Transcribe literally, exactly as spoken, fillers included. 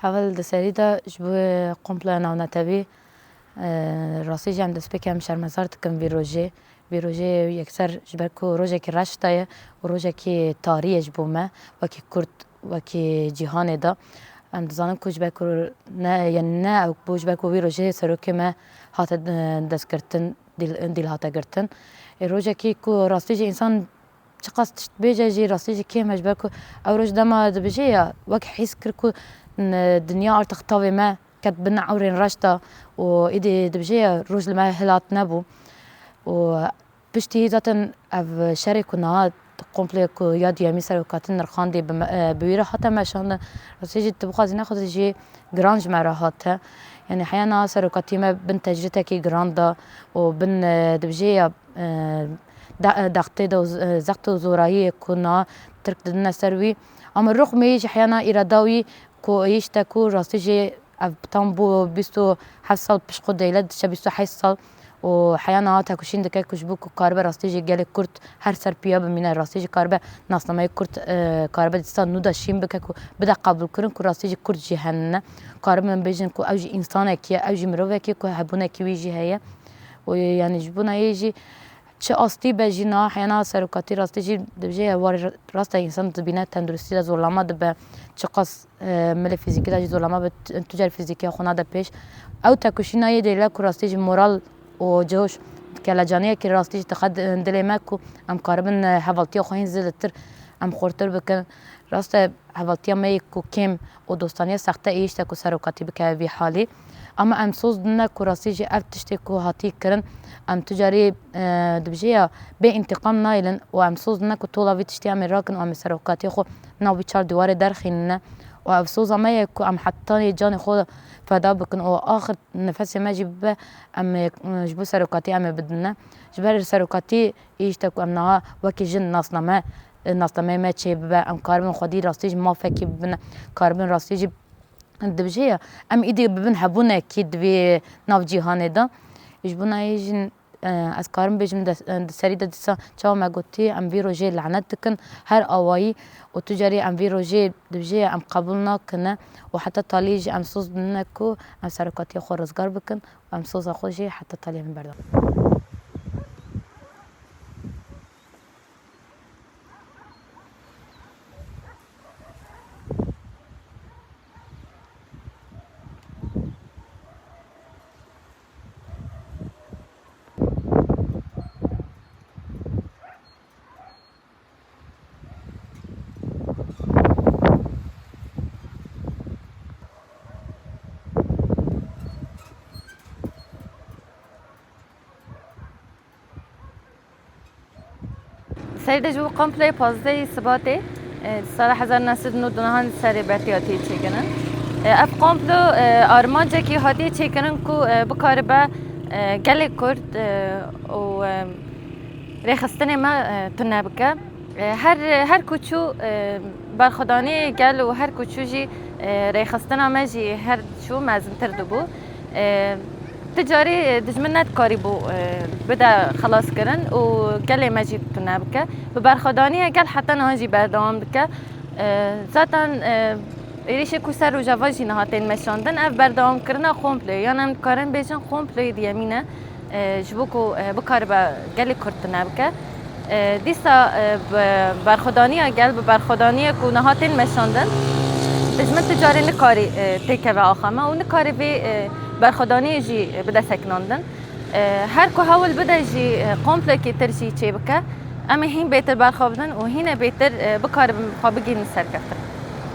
Evel di serî de ji bo komploya navnetewî, e, rastî jî em destpêkê em şermezar dikin vî rojê. Vî rojê yekser ji ber ku rojekî reş de ye û rojekî tarî ye ji bo me, wekî Kurd, wekî cîhanê de. Em dizanin ku ji ber ku ne, yani ne ew bû, ji ber ku vî rojê serokê me hate, e, destgirtin, dîl, dîl hate girtin. Ê, rojekî ku rastî jî însan çiqas tişt bêje jî, rastî jî kêm e, ji ber ku ew roj dema dibêje ya, wek hîs kir ku n-, dinya artık tavê me ket bin ewrên reş de û îdî dibêje ya, roj li me hilat nebû. Û piştî zaten ev şerê ku niha komple ku ya duyemî serokatî nirxandî bi me, e, bi wî re hate meşandin. Rastî jî tu bixwazî nexwazî jî giran ji me re hate. Yani heya niha serokatî me bin tecrîtekî giran de û bin, e, dibêje ya, e, de-, e, dextê de û z-, e, zext û zorayiyê ku niha Tirk didine ser wî. Ama ruxmê ji heya niha îrada wî ku îşte ku rastî jî ev tam bû bîst û heft sal pişt xwe deyle diçe bîst û heşt sal û heya niha tekoşîn dike ku ji bo ku karibe rastî jî gelê Kurd her ser piya bimîne, rastî jî karibe nasnameyê Kurd, e, karibe dîsa nû de şîn bike ku bide qebûlkirin ku rastî jî Kurd jî henine. Karibin bêjin ku ew jî însanekî ye, ew jî mirovekî ye ku hebûnekî wî jî heye. Û yani ji bona yê jî çi astî be jî niha heya niha serokatî rastî jî dibêje ya warê rast e, însan dibîne tenduristî de zorlama dibe, çiqas, e, milê fîzîkî de jî zorlama be, tu, tu car fîzîkiya xwe nade pêş. Ew tekoşîna yê dêle ku rastî jî moral û coş, kelecaniyekî rastî jî dixe di-, dilê me ku em karibin, e, hevaltiya xwe hîn zêdetir em xurtir bikin. Rast e, hevaltiya me yê ku kêm û dostaniya sexte êyîşte ku serokatî bike vî halî. Ama em soz dine ku rastî jî ev tiştê ku hatî kirin, em tu carî, e, dibêje ya bê întîqam nayêlin û em soz dine ku tola vî tiştê em ê rakin û em ê serokatiyê xwe nav vî çar dîwarê derxînine. Û ev soza me ye ku em hetanî canê xwe feda bikin û axir nefesê me jî bibe, em ê, e, ji bo serokatî em ê bidine. Ji ber serokatî îşte ku em niha wekî jin nasname, e, nasnameyê me çêbibe, em karibin xwedî rastî jî mafekî bibin, karibin rastî jî dibêje ya, em îdî bibin hebûnekî di vê nav cîhanê de. Ji bona yê jî, e, ez karim bêjim de, e, di serî de dîsa çawa me gotî, em vî rojê lanet dikin, her awayî û tu carî em vî rojê dibêje ya, em qebûl nakine û heta talî jî em soz dine ku em serokatiya xwe rizgar bikin û em soza xwe jî heta talî em berdewam. Serî de ji bo komployê pazdehê Sibatê, e, di sala hezar neh sed û nod û neh an serê bertê hatiye çêkirin. E, ev komplo, e, armancekî hatiye çêkirin ku, e, bikaribe, e, gelê Kurd, e, û, e, rêxistinê me, e, tune bike. E, her, her ku çû, e, berxwedaniyê gel û her ku çû jî, e, rêxistina me jî her çû mezintir dibû. E, Ti carî, e, dijmin nedikarîbû, e, bide xelaskirin û gelê me jî tune bike. Bi berxwedaniyê gel heta niha jî berdewam dike. E, zaten, e, êrîşê ku ser Rojava jî niha tên meşandin, ev berdewamkirina komployê, yan em dikarin bêjin komployê diyemîn e, e, ji bo ku, e, bikaribe gelê Kurd tune bike. E, dîsa, e, bi berxwedaniya gel, bi berxwedaniya ku niha tên meşandin, dijmin ti carê nikarî, e, têkeve axa me û nikarî vê, e, berxwedaniyê jî bide sekinandin. E, her ku hewl bide jî, e, komplekê tir jî çêbike, em ê hîn bêtir berxwe bidin û hîne bêtir, e, bikaribin xwe bigihînin serkeftin.